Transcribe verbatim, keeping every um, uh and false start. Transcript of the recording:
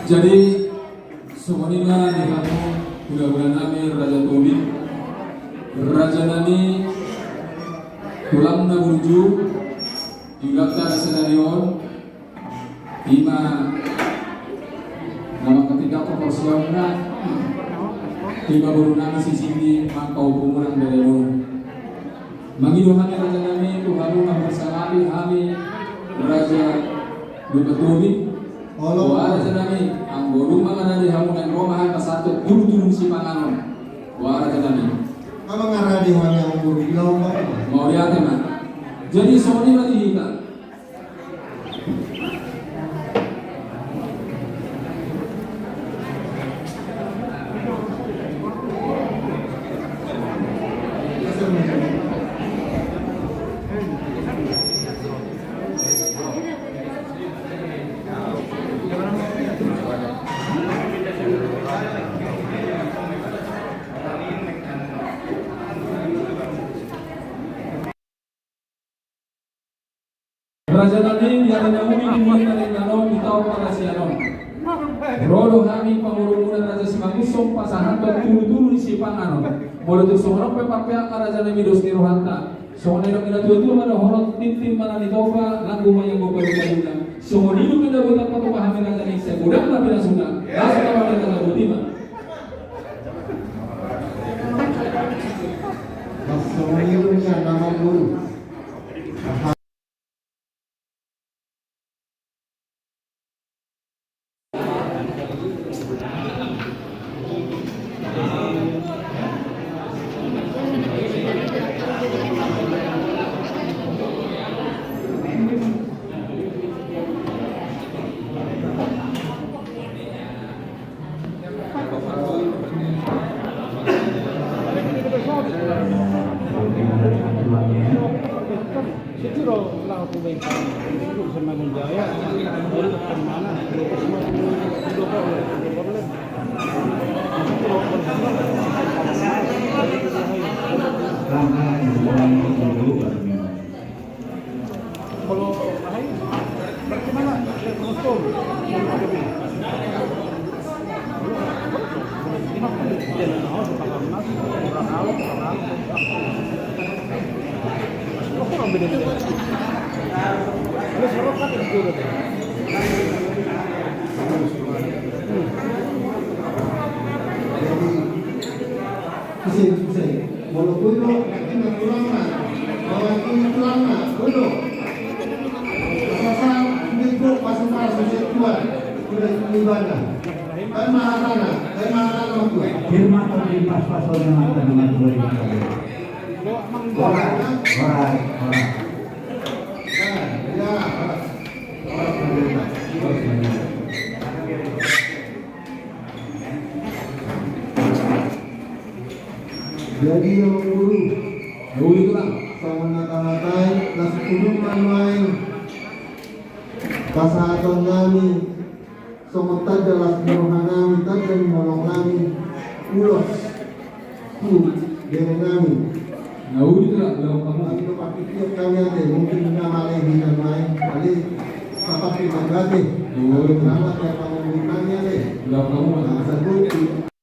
Jadi, songon i ma di hamu hulahula nami Raja Tobing, raja nami, tulang na burju, di ulaonta sadari on, ima na manghatindanghon porsiaonna, ima boru nami si Sindi, manghatai pamurang dari boru. Mangido hami raja nami tu hamu, manghatai hami raja Lumban Tobing. Olo. Boha raja nami, anggo dung mangarade hamu, naeng ro ma hami pasahathon tudutudu sipanganon. Boha raja nami. Mangarade hami anggo di laut. Mauliate ma. Jadi songon i ma di hita. Raja nami, di ari na uli di ari na uli, di taon parasian on, ro do hami pangurunguna Raja Simangunsong pasahathon tudutudu ni sipanganon. Molo tung songon on pe parpeak ma raja nami, dos ni rohanta. Songon na nidok ni natuatua ma dohonon, tintin ma na nitopa, langgu ma ianggo padupaduta. Songon i do pe na boi tapatupa hami raja nami, sai godang ma pinasuna. Langsung ma raja nami, boti ma. Songon i do nian nama guru. Ise, ise. Molo boi do, ina tulangna. Molo boi tulangna, boi do. Sasa, ini bro, pasupasu, setuan. Udah di mana? Kan mahatana, kan mahatana, Mas Tuan. Firman atau di pas-pas, oh, nama, nama, nama, nama. Ora, ora, ora. Ya, ya, ora. Ora, ora, ora. Jadi, Amang Guru, uli, Tulang, songon na tahatai, las unun ma nuaeng pasahaton nami, songon tanda las ni roha nami, tanda ni holong nami, ulos tu bere nami. Na uli, Tulang, uli, Tulang. Kami do partingkian kami ate, mungkin na male hita nuaeng, ale, tatap di mangate. Uli, Tulang. Selamat ya, Pak Guru, kami ate. Tulang, Tulang. Nah, satu.